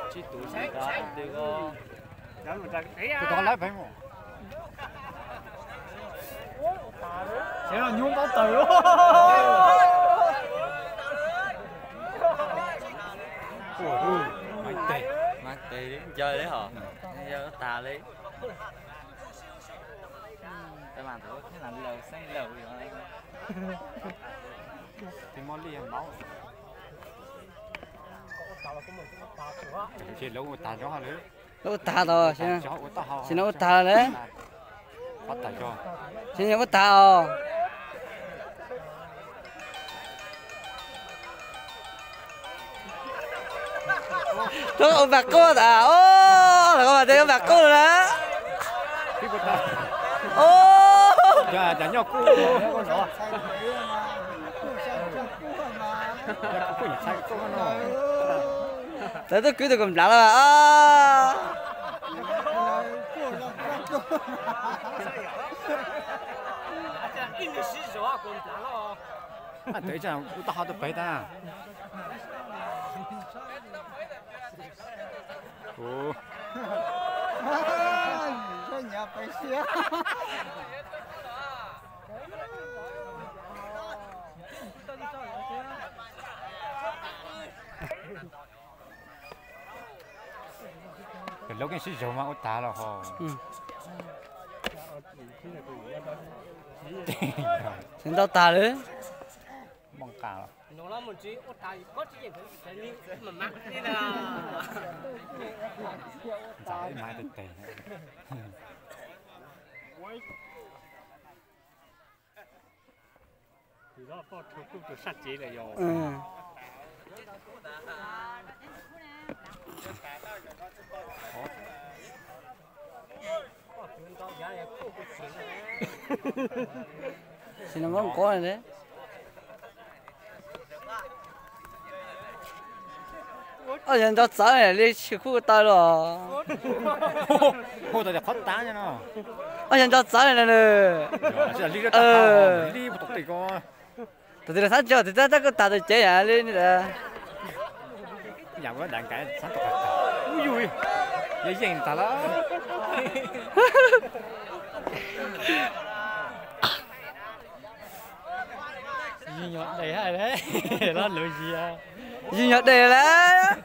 Tsib tus ntawd ko. Tus tod lawv pem mus. Xyov nyob ntaub tawm. Maiv tes, maiv tes ncaws li hos, yog tag li. Tab mas thaum thiab las laws xeeb laws. Tes mos li yog ntaub. Lawv ua tag tso lawm. Lawv ua tag tod, sim no ua tag lawm. Sim no ua tag os. Lawv ua npam qub tas os, lawv ua npam qub na. Os, lawv twb kwv tus kom nplhav lawm os. Ntawd ib tsam kuv taub hau tuaj pem tag. Lawv keej sib zaug mas ua tag los ho. Ntau tag lawm. Npoj nqa los. Ntxam ib mas tes tes. Sim no muab nquab li. Ob yawg nco txawv li tsis khub tawv los. Ob yawg nco txawv li na. Tus twg los xav tso tus tab tab kuj tag tus cev yam li. Yog yeej tag lawm. Yig nyuag dej hab, lo lus yig. Yig nyuag dej lawm.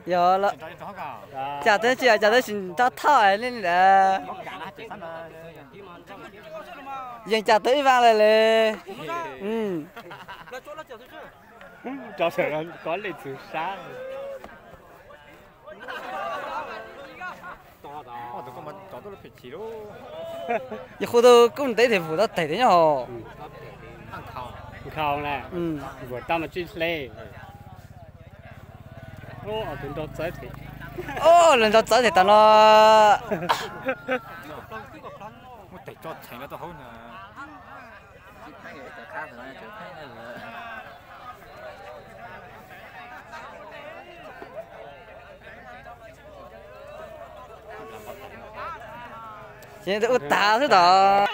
Yog, cas twb tsis, cas twb tsis nrov thauj li ntawd. Yeej cas twb ib vaaj lawm li. Rov sawv kov lej txug sab. Yog qhov tau kuj ntev tes vum tau tes tes nyob hos. Nkhaus na, vum tau mas tsis hle. Tus nrau txawv tes, lawv nrau txawv tes tas no. Muab tes tso txheem los tau hauv na. Ces ua tag xwb tod.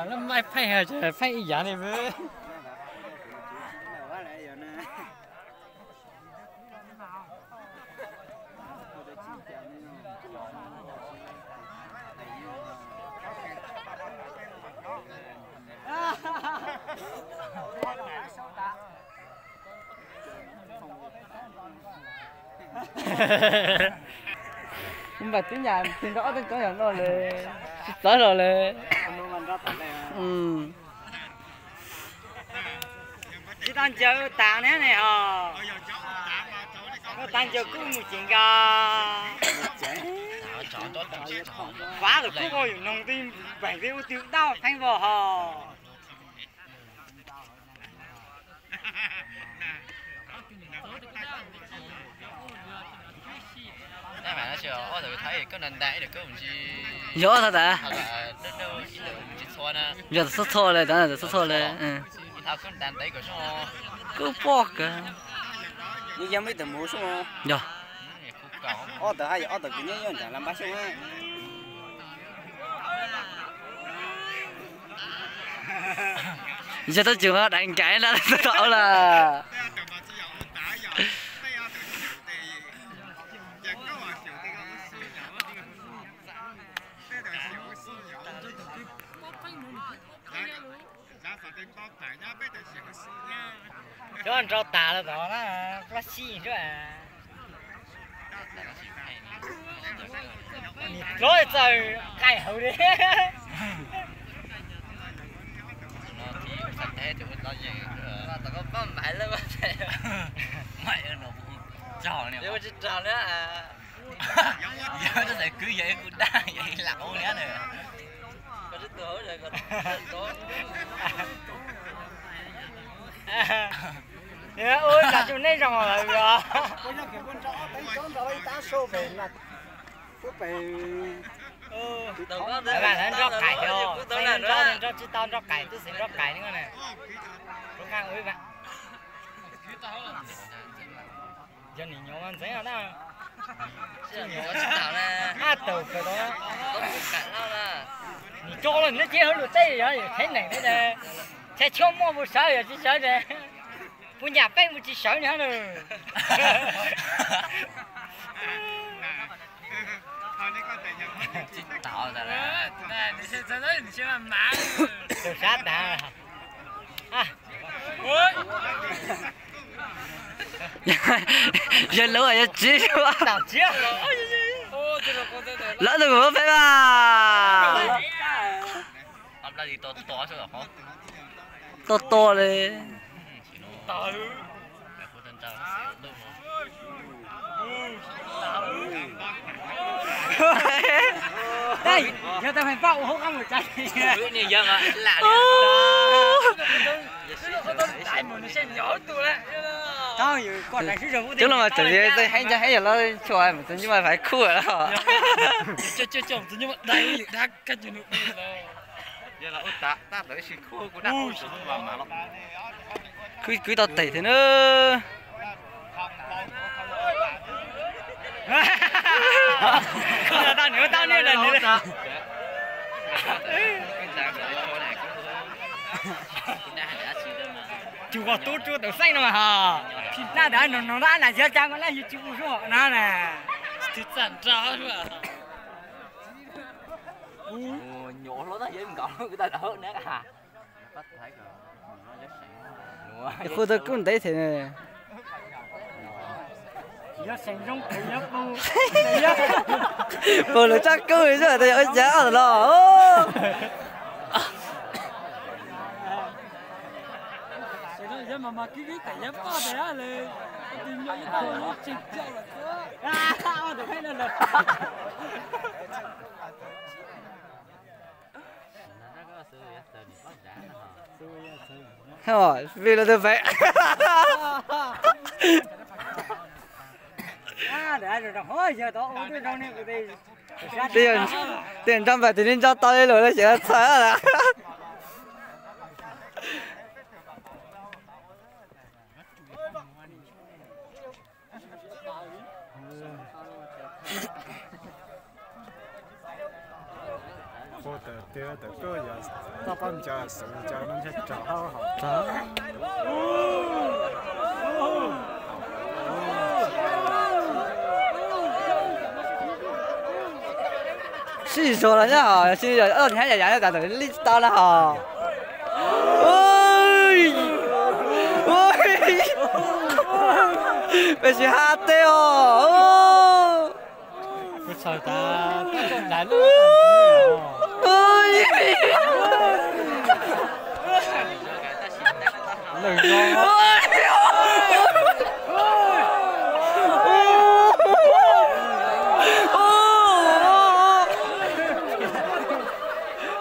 Lawv maij pheej, pheej ib yam li. Kuv npam tib nyam tig nrog ob tug cov yam no lawm, tsis txawv los lawm. Tsis tau ncaws tas ne ne os. Ua tas ncaws kuj mus ceev nkaus. Fav lawm kuj ua yam noog twb npeeg twb ua twb dab pheej vog hos. Yog ob txha tas. Yog txhob txhoj le, txhob txhoj le. Kuj pom kawg. Yog. Ob tawm haj yam ob tawm kws nyob nyob nram Las Npab Xyooj. Yog tau tseem dais nkais na tau lawm. Cov nrau tas los tod na, plab xib xwb. Nim dlov txawm qaij hauv li. Tsis raug li. Yog tus kwv yog ib kuv dab yog ib lam ub li na. Ua cas tsuj neb zoo lawm os. Nroj qaim, nroj tsis tau nroj qaim, tub xeem nroj qaim ne. Yog nim nyob mas ntxeev os na. Ab tawm kawg tau. Nim tso los neb cev hauv lus tej yog yawm Thaib neem ne, tshab tshuab muaj puas sawv yog tsis sawv ces puas nyam peb mus tsis sawv no na. Tau sab tas. Yog lub yog tsis, lawv tus kuv peb mas. Tua tua li. Yog tau pab ua hauv qab mus tsav. Coob leej mas tseem li tej heev ntsa heev yog los tshuam mas txog nyuj mas fais khuj los. Kwv tau tes thiab na. Tsuas koj tub tsuas tawm xeeb no mas ho. Naj ntawd no no na, yog cas koj naj yug tsis ua suab na na. Tus txaj nrag. Nyuam hlob tag yog nkaus lub kwv tau lawm na. Hu tau kub ntev thiab ne. Paug lawv tsab kub xwb tas yog ua cas ob tag los. Vim lawv tus pem. Tej nrog npawg tus li nrog tau li lus lawv xyov txhawj lawm. Hu tawm tiag tawm kub yog toj pob ncaws xwm ncaws no ntshe raug hauv hauv. Sib zog los nyob hos sib zog ob tug hab yam yam tas tawm li tau na hos. Peb sib hab teb os.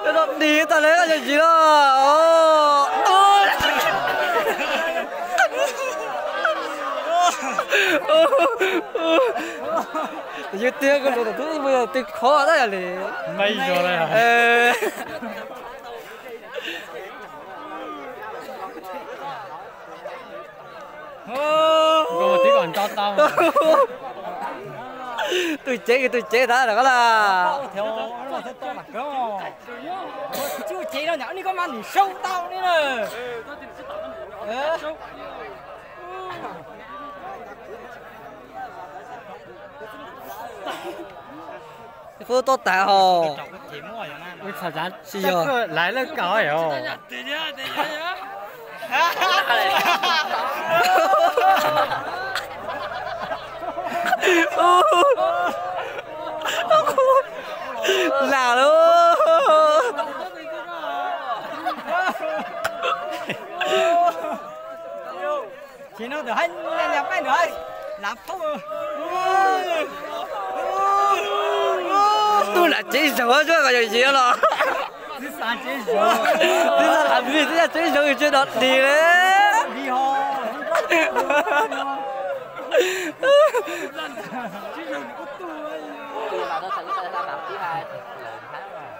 Lawm no dim tas li yog tsis los. Yus tiag ko, tus tub mus twg khov tab yog li. Tus cev, tus cev tag lawm ko las. Tsuj cev no nyom ni koj mas nim sau tau li na. Fub tob tas hos. Tsis yog lawv lawv kaum os. Lam lauj. Tsis no tus haib nyas paib ntawd lav phooj. Tub lam tsev zaug zuaj kom yog yig los. Tub lam tsev zaug, tub lam tsev zaug tsis dog dig li.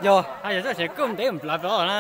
Yog, yog txoj tsev kuj ntev plaws plaws na.